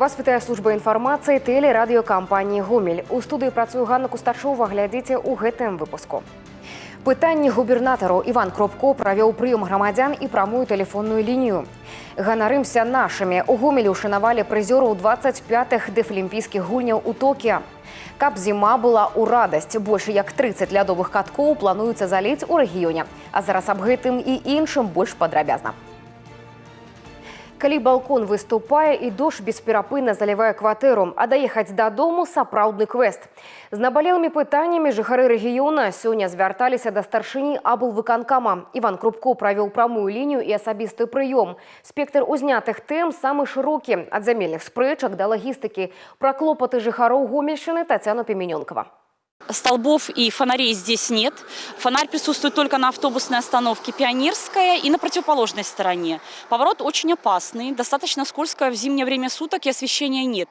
Вас вітае служба інфармацыі тэлерадыёкампаніі «Гомель». У студыі працуе Ганна Кустачова. Глядзіце ў гэтым выпуску. Пытанні губернатару. Іван Крупко правёў прыём грамадзян і прамую тэлефонную лінію. Ганарымся нашымі. У Гомелі ўшанавалі прызёраў 25-х дэфлімпійскіх гульняў у Токіа. Каб зіма была ў радасць, больш як 30 лядовых каткоў плануецца заліць у рэгіёне. А зараз аб гэтым і іншым больш падрабязна. Калі балкон выступае і дождж бесперапынна залівае кватэру, а даехаць дадому сапраўдны квест. З набалелымі пытаннямі жыхары рэгіёна сёння звярталіся да старшыні аблвыканкама. Іван Крупко правёў прамую лінію і асабісты прыём. Спектр узнятых тэм самы шырокі, ад зямельных спрэчак да лагістыкі. Пра клопаты жыхароў Гомельшчыны Тацяна Піменёнкава. Столбов и фонарей здесь нет. Фонарь присутствует только на автобусной остановке Пионерская и на противоположной стороне. Поворот очень опасный, достаточно скользко в зимнее время суток, и освещения нет.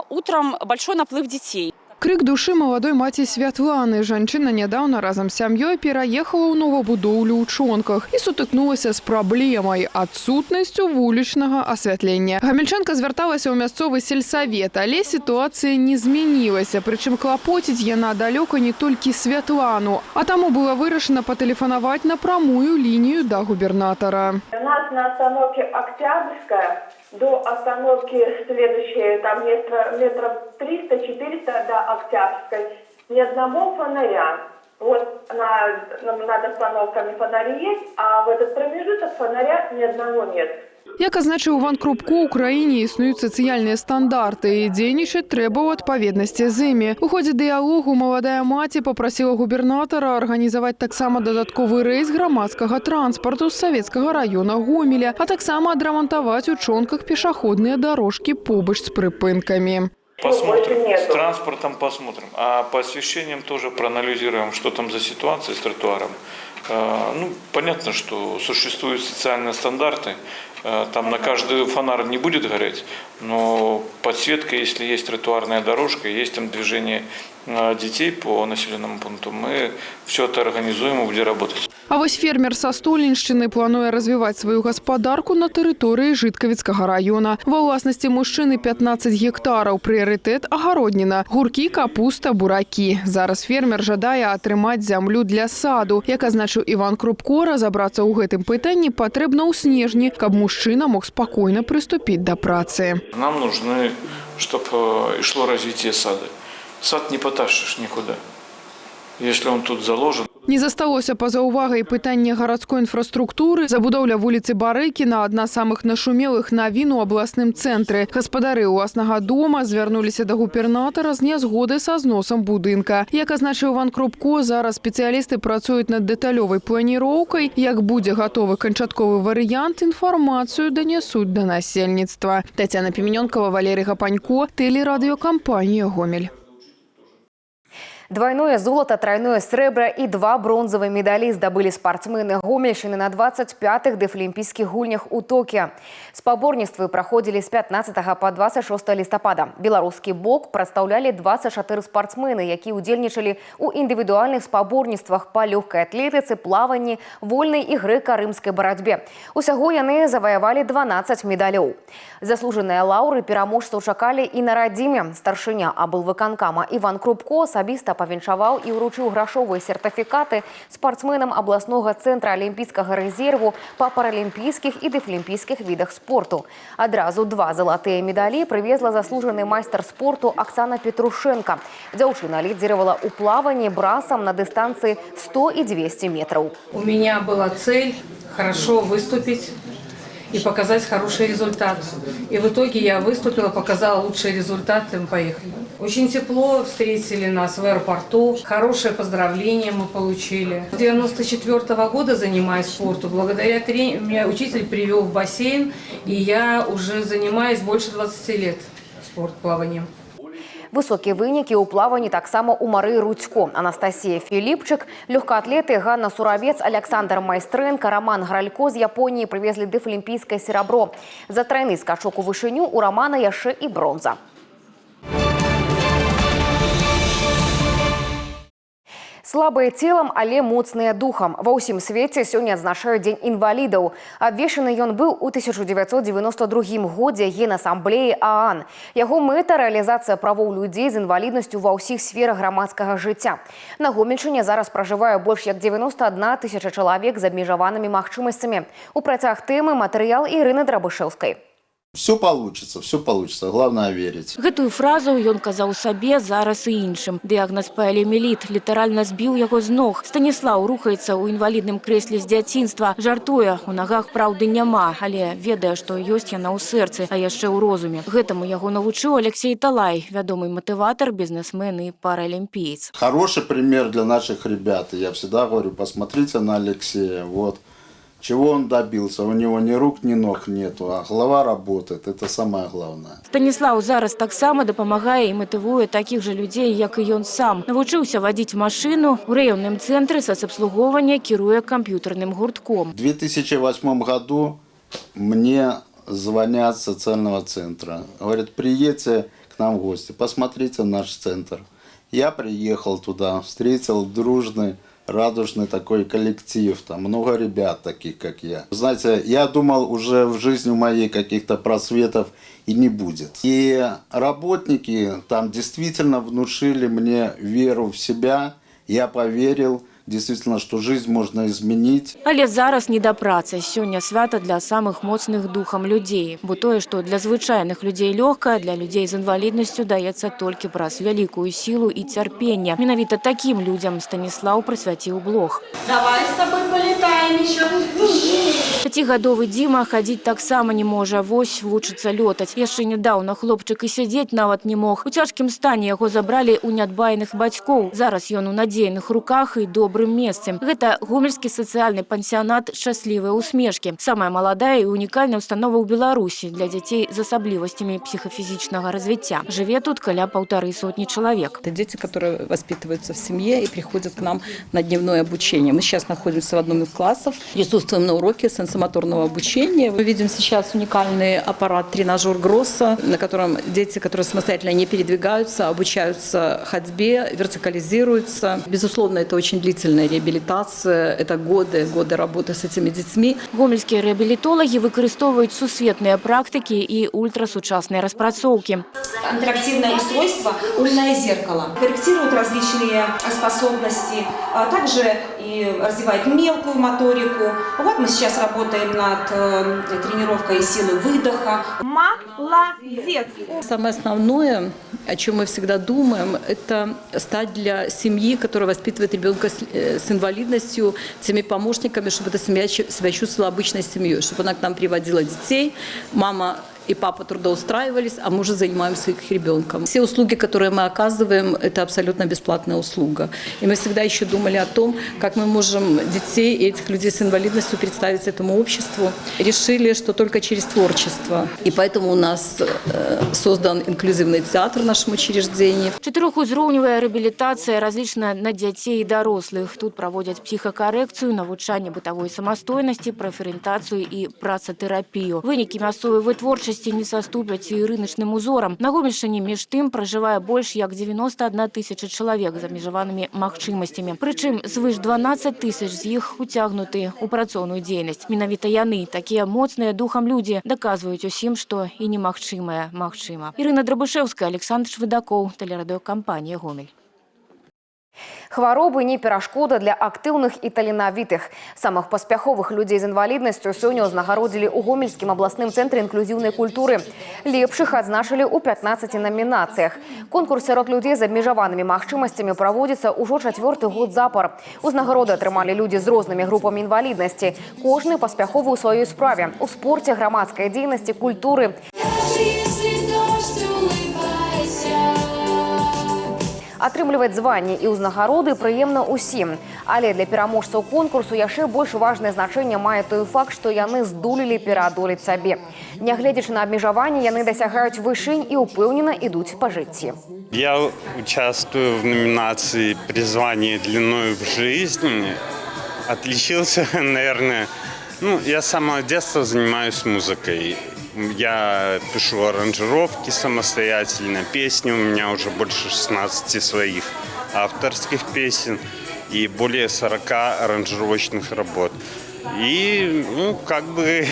Утром большой наплыв детей. Крык душы маладой маці Святланы. Жанчына нядаўна разам з сям'ёй пераехала ў новабудоўлю ў Чонках і сутыкнулася з праблемай – адсутнасцю вулічнага асвятлення. Гамельчанка звярталася ў мясцовы сельсавет, але сітуацыя не змянілася. Прычым клапоціць яна далёка не толькі Святлану. А таму было вырашана патэлефанаваць на прамую лінію да губернатара. У нас на остановке Октябрьская до остановки следующей, там метров 300-400 до Октябрьской, ни одного фонаря. Вот над остановками фонари есть, а в этот промежуток фонаря ни одного нет. Як азначыў Іван Крупко, у краіне існуюць сацыяльныя стандарты, і дзейнічаць трэба ў адпаведнасці з імі. У ходзе дыялогу маладая маці папрасіла губернатара арганізаваць таксама дадатковы рэйс грамадскага транспарту з Савецкага раёна Гомеля, а таксама адрамантаваць у Чонках пешаходныя дарожкі побач з прыпынкамі. Посмотрим. Больше нету. С транспортом посмотрим. А по освещениям тоже проанализируем, что там за ситуация с тротуаром. Ну, понятно, что существуют социальные стандарты. Там на каждый фонарь не будет гореть, но подсветка, если есть тротуарная дорожка, есть там движение детей по населенному пункту, мы все это организуем и будем работать. А вось фермер са Століншчыны плануе развіваць сваю гаспадарку на тэрыторыі Жыткавіцкага раёна. Ва ўласнасці мужчыны 15 гектараў, прыярытэт агародніна, гуркі, капуста, буракі. Зараз фермер жадае атрымаць зямлю для саду. Як азначыў Іван Крупко, разабрацца ў гэтым пытанні патрэбна ў снежні, каб мужчына мог спакойна прыступіць да працы. Нам нужны, чтобы шло развитие сада. Сад не потащишь никуда. Если он тут заложен, Не засталося па-за ўвагай пытанне гарадской інфраструктуры. Забудоўля вуліцы Барыкіна – адна з самых нашумелых навін у абласным цэнтры. Гаспадары ўласнага дома звярнуліся да губернатара з нязгодай са зносам будынка. Як азначыў Іван Крупко, зараз спецыялісты працуюць над дэталёвай планіроўкай. Як будзе гатовы канчатковы варыянт, інфармацыю данясуць да насельніцтва. Тацяна Піменёнкава, Валерый Гапанько, тэлерадыёкампанія «Гомель». Двайное золата, трайное срэбра і два бронзавыя медалі здабылі спартсмены Гомельшчыны на 25-х дэфлімпійскіх гульнях у Токіа. Спаборніцтвы праходзілі з 15 па 26 лістапада. Беларускі бок прадстаўлялі 24 спартсмены, якія ўдзельнічалі ў індывідуальных спаборніцтвах па лёгкай атлетыцы, плаванні, вольнай і грэка-рымскай барацьбе. Усяго яны заваявалі 12 медалёў. Заслужаныя лаўры пераможцаў чакалі і на радзіме. Старшыня аблвыканкама Іван Крупко асабіста павіншаваў і ўручыў грашовыя сертыфікаты спартсменам абласнога цэнтра алімпійскага рэзерву па паралімпійскіх і дэфлімпійскіх відах спорту. Адразу два залатыя медалі прывезла заслужаны майстар спорту Аксана Петрушенко. Дзяўчына лідзіравала ў плаванні брасам на дыстанцыі 100 і 200 метраў. У меня была цель хорошо выступить и показать хороший результат. И в итоге я выступила, показала лучший результат, и мы поехали. Очень тепло встретили нас в аэропорту. Хорошее поздравление мы получили. С 94 года занимаюсь спортом. Благодаря тренеру, меня учитель привел в бассейн, и я уже занимаюсь больше 20 лет спорт плаванием. Высокія вынікі ў плаванні таксама у Марыі Рудзько, Анастасія Філіпчык, лёгкаатлеты Ганна Суравец, Аляксандр Майстрэнка, Раман Гралько з Японіі прывезлі дэфлімпійскае серабро. За трайны скачок у вышыню у Рамана яшчэ і бронза. Слабыя целам, але моцныя духам. Ва ўсім свеце сёння адзначаюць Дзень інвалідаў. Абвешчаны ён быў у 1992 годзе Генасамблеі ААН. Яго мэта — рэалізацыя правоў людзей з інваліднасцю ва ўсіх сферах грамадскага жыцця. На Гомельшчыне зараз пражывае больш як 91 тысяча чалавек з абмежаванымі магчымасцямі. У працяг тэмы матэрыял Ірыны Драбышэўскай. Все получится, все получится. Главное — верить. Гэтую фразу ён казаў сабе, зараз і іншым. Дыягназ паліяміэліт літаральна збіў яго з ног. Станіслаў рухаецца ў інвалідным крэсле з дзяцінства. Жартуе, у нагах праўды няма, але ведае, што ёсць яна ў сэрцы, а яшчэ ў розуме. Гэтаму яго навучыў Аляксей Талай, вядомы матыватар, бізнесмен і паралімпіец. Хороший пример для наших ребят. И я всегда говорю: посмотрите на Алексея. Вот. Чего он добился? У него ни рук, ни ног нету, а голова работает. Это самое главное. Станіслаў зараз таксама дапамагае і матывуе такіх жа людзей, як і ён сам. Навучыўся вадзіць машыну, у раённым цэнтры сацабслугоўвання кіруе камп'ютарным гуртком. В 2008 году мне звонят с социального центра. Говорят: «Приедьте к нам в гости, посмотрите наш центр». Я приехал туда, встретил дружный, радужный такой коллектив, там много ребят таких, как я. Знаете, я думал, уже в жизни моей каких-то просветов и не будет. И работники там действительно внушили мне веру в себя, я поверил действительно, что жизнь можно изменить. Але зараз не да працы. Сёння свята для самых моцных духам людзей. Бо тое, што для звычайных людзей лёгка, для людзей з інваліднасцю даецца толькі праз вялікую сілу і цярпенне. Менавіта такім людзям Станіслаў прысвяціў блог. Давай с тобой полетаем еще. Пяцігадовы Дзіма хадзіць таксама не можа, вось вучыцца лётаць. Яшчэ нядаўна хлопчык і сядзець нават не мог. У цяжкім стане яго забралі ў нядбайных бацькоў. Зараз ён у надзейных руках і добрым месцы. Гэта гомельскі сацыяльны пансіянат «Шчаслівыя усмешкі». Самая маладая і унікальная установа ў Беларусі для дзяцей з асаблівасцямі псіхафізічнага развіцця. Жыве тут каля 150 чалавек. Это дети, которые воспитываются в семье и приходят к нам на дневное обучение. Мы сейчас находимся в одном из классов, присутствуем на уроке сенсомоторного обучения. Мы видим сейчас уникальный аппарат тренажер Гросса, на котором дети, которые самостоятельно не передвигаются, обучаются ходьбе, вертикализируются. Безусловно, это очень длительная реабилитация, это годы, годы работы с этими детьми. Гомельскія рэабілітолагі выкарыстоўваюць сусветныя практыкі і ультрасучасныя распрацоўкі. Интерактивное устройство «Умное зеркало» корректирует различные способности, а также и развивает мелкую моторику. Вот мы сейчас работаем над тренировкой силы выдоха. Молодец! Самое основное, о чем мы всегда думаем, это стать для семьи, которая воспитывает ребенка с инвалидностью, теми помощниками, чтобы эта семья себя чувствовала обычной семьей, чтобы она к нам приводила детей, мама и папа трудоустраивались, а мы уже занимаемся их ребенком. Все услуги, которые мы оказываем, это абсолютно бесплатная услуга. И мы всегда еще думали о том, как мы можем детей и этих людей с инвалидностью представить этому обществу. Решили, что только через творчество. И поэтому у нас создан инклюзивный театр в нашем учреждении. Чатырохузроўневая рэабілітацыя разлічана на дзяцей і дарослых. Тут праводзяць псіхакарэкцыю, навучанне бытавой самастойнасці, прафарыентацыю і працатэрапію. Вынікі мясцовай вытворчасці не саступяць і рыначным узорам. На Гомельшчыне між тым пражывае больш як 91 тысяча чалавек з абмежаванымі магчымасцямі. Прычым звыш 12 тысяч з іх уцягнуты ў працоўную дзейнасць. Менавіта яны, такія моцныя духам людзі, даказваюць усім, што і немагчымае магчыма. Ірына Драбышэўская, Аляксандр Швыдакоў, тэлерадыёкампанія «Гомель». Хваробы не перашкода для актыўных і таленавітых. Самых паспяховых людзей з інваліднасцю сёння ўзнагародзілі ў Гомельскім абласным цэнтры інклюзіўнай культуры. Лепшых адзначылі ў 15 намінацыях. Конкурс сярод людзей з абмежаванымі магчымасцямі праводзіцца ўжо чацвёрты год запар. Узнагароды атрымалі людзі з рознымі групамі інваліднасці. Кожны паспяховы ў сваёй справе — у спорце, грамадскай дзейнасці, культуры. Даже если дождь, улыбайся. Атрымліваць званні і ўзнагароды прыемна ўсім. Але для пераможцаў конкурсу яшчэ больш важнае значэнне мае той факт, што яны здолелі пераадолець сябе. Нягледзячы на абмежаванні, яны дасягаюць вышынь і ўпэўнена ідуць па жыцці. Я участвую в номинации «Призвание длиной в жизнь». Отличился, наверное, ну, я с самого детства занимаюсь музыкой. Я пишу аранжировки самостоятельно, песни, у меня уже больше 16 своих авторских песен. и более 40 аранжировочных работ. И, ну, как бы,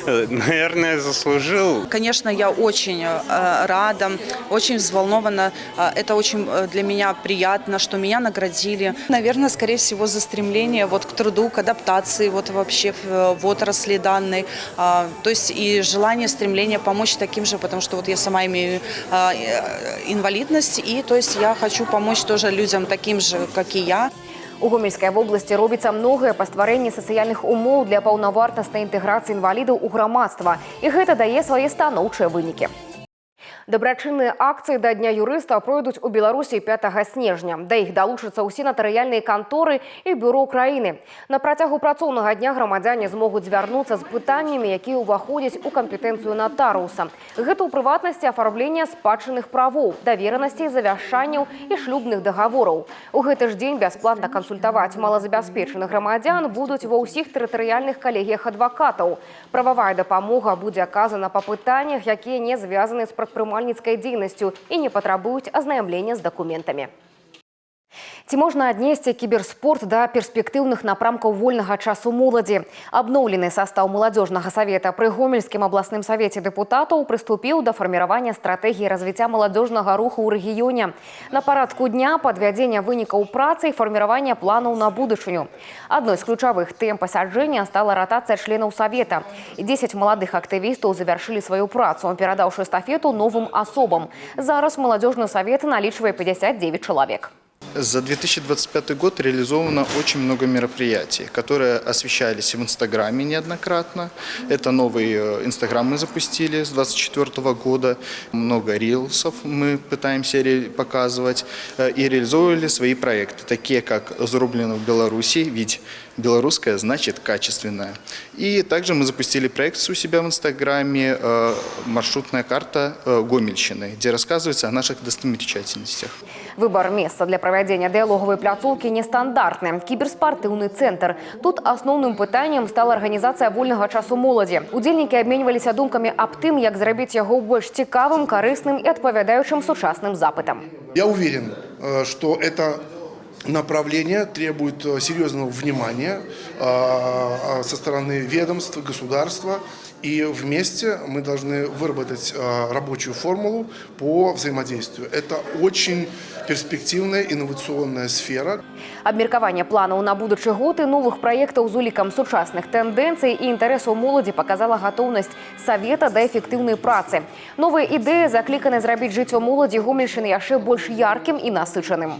наверное, заслужил. Конечно, я очень рада, очень взволнована. Это очень для меня приятно, что меня наградили. Наверное, скорее всего, за стремление вот к труду, к адаптации вот вообще в отрасли данной. То есть и желание, стремление помочь таким же, потому что вот я сама имею инвалидность, и то есть я хочу помочь тоже людям таким же, как и я. У Гомельскай вобласці робіцца многае па стварэнні сацыяльных умоў для паўнавартаснай інтэграцыі інвалідаў у грамадства. І гэта дае свае станоўчыя вынікі. Дабрачынныя акцыі да Дня юрыста пройдуць у Беларусі 5 снежня. Да іх далучацца ўсе натарыяльныя канторы і бюро краіны. На працягу працоўнага дня грамадзяне змогуць звярнуцца з пытаннямі, якія ўваходзяць у кампетэнцыю натарыуса. Гэта ў прыватнасці афармленне спадчынных правоў, даверанасцей, завяшчанняў і шлюбных дагавораў. У гэты ж дзень бясплатна кансультаваць малазабяспечаных грамадзян будуць ва ўсіх тэрытарыяльных калегіях адвакатаў. Прававая дапамога будзе аказана па пытаннях, якія не звязаны з прадпрымальніцкай дзейнасцю і не патрабуюць азнаямлення з дакументамі. Ці можна аднесці кіберспорт да перспектыўных напрамкаў вольнага часу моладзі? Абноўлены састаў маладзёжнага савета пры Гомельскім абласным савеце дэпутатаў прыступіў да фарміравання стратэгіі развіцця маладзёжнага руху ў рэгіёне. На парадку дня падвядзення вынікаў працы і фарміравання планаў на будучыню. Адной з ключавых тэм пасяджэння стала ратацыя членаў савета. 10 маладых актывістаў завяршылі сваю працу, перадаўшы эстафету новым асобам. Зараз маладзёжны савет налічвае 59 чалавек. За 2025 год реализовано очень много мероприятий, которые освещались в Инстаграме неоднократно. Это новый Инстаграм мы запустили с 2024 года. Много рилсов мы пытаемся показывать и реализовывали свои проекты, такие как «Зроблено в Беларуси», ведь белорусская значит качественная. И также мы запустили проект у себя в Инстаграме «Маршрутная карта Гомельщины», где рассказывается о наших достопримечательностях. Выбар месца для правядзення дыялогавай пляцоўкі нестандартны – кіберспартыўны цэнтр. Тут асноўным пытаннем стала арганізацыя вольнага часу моладзі. Удзельнікі абменьваліся думкамі аб тым, як зрабіць яго больш цікавым, карысным і адпавядаючым сучасным запытам. Я уверен, что это направление требует серьезного внимания со стороны ведомств, государства. И вместе мы должны выработать рабочую формулу по взаимодействию. Это очень перспективная инновационная сфера. Абмеркаванне планаў на будучы год і новых праектаў з улікам сучасных тэндэнцый і інтарэсаў моладзі паказала гатоўнасць савета да эфектыўнай працы. Новыя ідэі закліканы зрабіць жыццё моладзі Гомельшчыны яшчэ больш яркім і насычаным.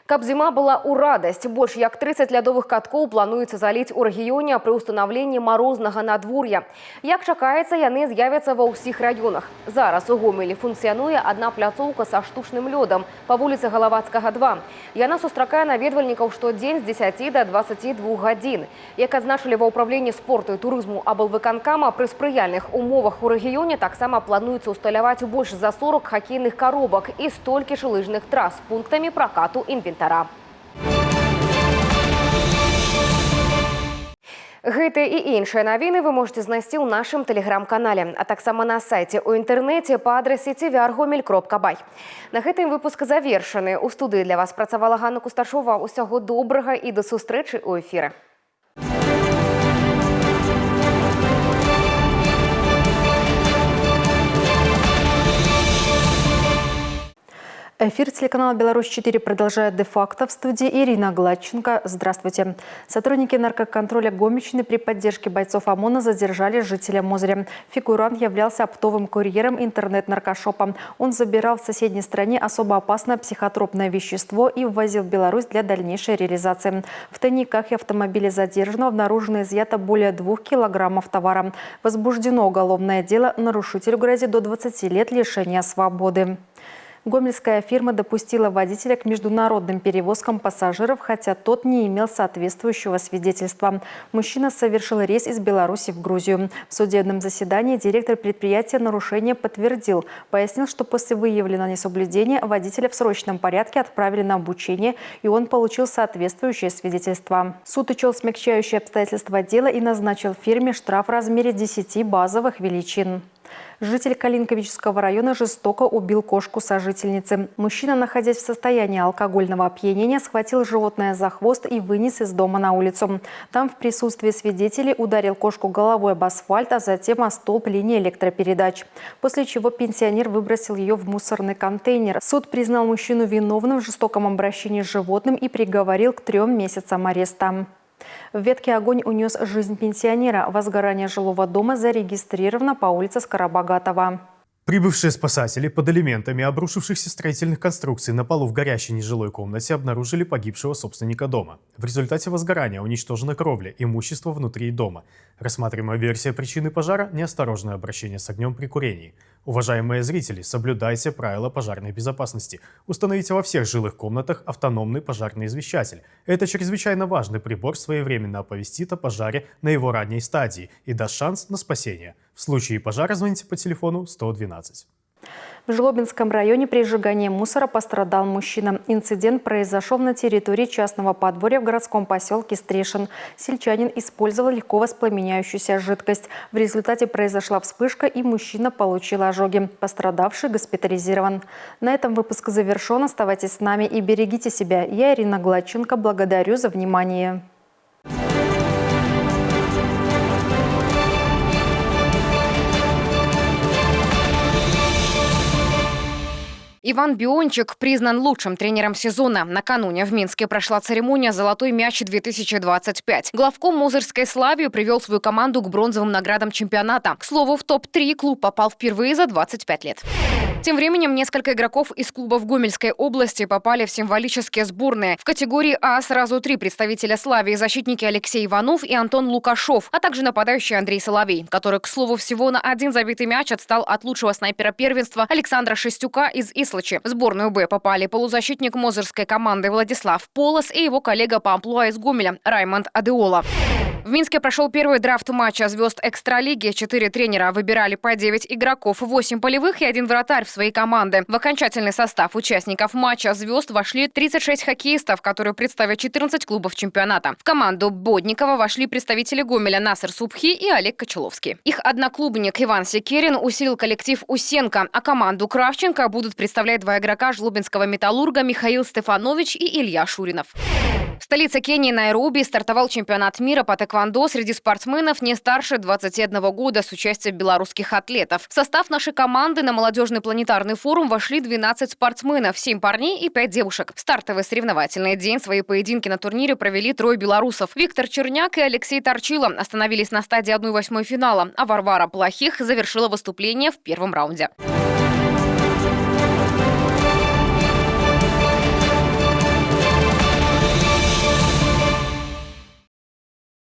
Каб зіма была ў радасць, больш як 30 лядовых каткоў плануецца заліць у рэгіёне пры ўстанаўленні марознага надвор'я. Як чакаецца, яны з'явяцца ва ўсіх раёнах. Зараз у Гомелі функцыянуе адна пляцоўка са штучным лёдам па вуліцы Галавацкага, 2. Яна сустракае наведвальнікаў штодзень з 10 до 22 гадзін. Як адзначылі ва ўправленні спорту і турызму аблвыканкама, пры спрыяльных умовах у рэгіёне таксама плануецца ўсталяваць больш за 40 хакейных каробак і столькі ж лыжных трас з пунктамі пракату інвентара. Гэтыя і іншыя навіны вы можете знайсці ў нашым тэлеграм-канале, а таксама на сайце ў інтэрнэце па адрасе tvrgomel.by. На гэтым выпуск завершаны. У студыі для вас працавала Ганна Кусташова. Усяго добрага і да сустрэчы ў эфіры. Эфир телеканала «Беларусь-4» продолжает де-факто. В студии Ирина Гладченко. Здравствуйте. Сотрудники наркоконтроля Гомельщины при поддержке бойцов ОМОНа задержали жителя Мозыря. Фигурант являлся оптовым курьером интернет-наркошопа. Он забирал в соседней стране особо опасное психотропное вещество и ввозил в Беларусь для дальнейшей реализации. В тайниках и автомобиле задержанного обнаружено изъято более 2 килограммов товара. Возбуждено уголовное дело. Нарушителю грозит до 20 лет лишения свободы. Гомельская фирма допустила водителя к международным перевозкам пассажиров, хотя тот не имел соответствующего свидетельства. Мужчина совершил рейс из Беларуси в Грузию. В судебном заседании директор предприятия нарушение подтвердил. Пояснил, что после выявленного несоблюдения водителя в срочном порядке отправили на обучение, и он получил соответствующее свидетельство. Суд учел смягчающие обстоятельства дела и назначил фирме штраф в размере 10 базовых величин. Житель Калинковичского района жестоко убил кошку сожительницы. Мужчина, находясь в состоянии алкогольного опьянения, схватил животное за хвост и вынес из дома на улицу. Там в присутствии свидетелей ударил кошку головой об асфальт, а затем о столб линии электропередач. После чего пенсионер выбросил ее в мусорный контейнер. Суд признал мужчину виновным в жестоком обращении с животным и приговорил к 3 месяцам ареста. В Ветке огонь унес жизнь пенсионера. Возгорание жилого дома зарегистрировано по улице Скоробогатова. Прибывшие спасатели под элементами обрушившихся строительных конструкций на полу в горящей нежилой комнате обнаружили погибшего собственника дома. В результате возгорания уничтожена кровля, имущество внутри дома. Рассматриваемая версия причины пожара – неосторожное обращение с огнем при курении. Уважаемые зрители, соблюдайте правила пожарной безопасности. Установите во всех жилых комнатах автономный пожарный извещатель. Это чрезвычайно важный прибор, своевременно оповестит о пожаре на его ранней стадии и даст шанс на спасение. В случае пожара звоните по телефону 112. В Жлобинском районе при сжигании мусора пострадал мужчина. Инцидент произошел на территории частного подворья в городском поселке Стрешин. Сельчанин использовал легко воспламеняющуюся жидкость. В результате произошла вспышка, и мужчина получил ожоги. Пострадавший госпитализирован. На этом выпуск завершен. Оставайтесь с нами и берегите себя. Я, Ирина Гладченко, благодарю за внимание. Иван Биончик признан лучшим тренером сезона. Накануне в Минске прошла церемония «Золотой мяч-2025». Главком Мозырской Славии привел свою команду к бронзовым наградам чемпионата. К слову, в топ-3 клуб попал впервые за 25 лет. Тем временем несколько игроков из клубов Гомельской области попали в символические сборные. В категории А сразу 3 представителя Славии – защитники Алексей Иванов и Антон Лукашов, а также нападающий Андрей Соловей, который, к слову, всего на 1 забитый мяч отстал от лучшего снайпера первенства Александра Шестюка из Ислачи. В сборную Б попали полузащитник мозырской команды Владислав Полос и его коллега по амплуа из Гомеля Раймонд Адеола. В Минске прошел первый драфт матча звезд экстралиги. 4 тренера выбирали по 9 игроков, 8 полевых и 1 вратарь в своей команды. В окончательный состав участников матча звезд вошли 36 хоккеистов, которые представят 14 клубов чемпионата. В команду Бодникова вошли представители Гомеля Насер Субхи и Олег Кочеловский. Их одноклубник Иван Секерин усилил коллектив Усенко, а команду Кравченко будут представлять 2 игрока жлобинского «Металлурга» Михаил Стефанович и Илья Шуринов. В столице Кении Найроби стартовал чемпионат мира по тэквондо среди спортсменов не старше 21 года с участием белорусских атлетов. В состав нашей команды на молодежный планетарный форум вошли 12 спортсменов, 7 парней и 5 девушек. В стартовый соревновательный день свои поединки на турнире провели 3 белорусов. Виктор Черняк и Алексей Торчило остановились на стадии 1/8 финала, а Варвара Плохих завершила выступление в первом раунде.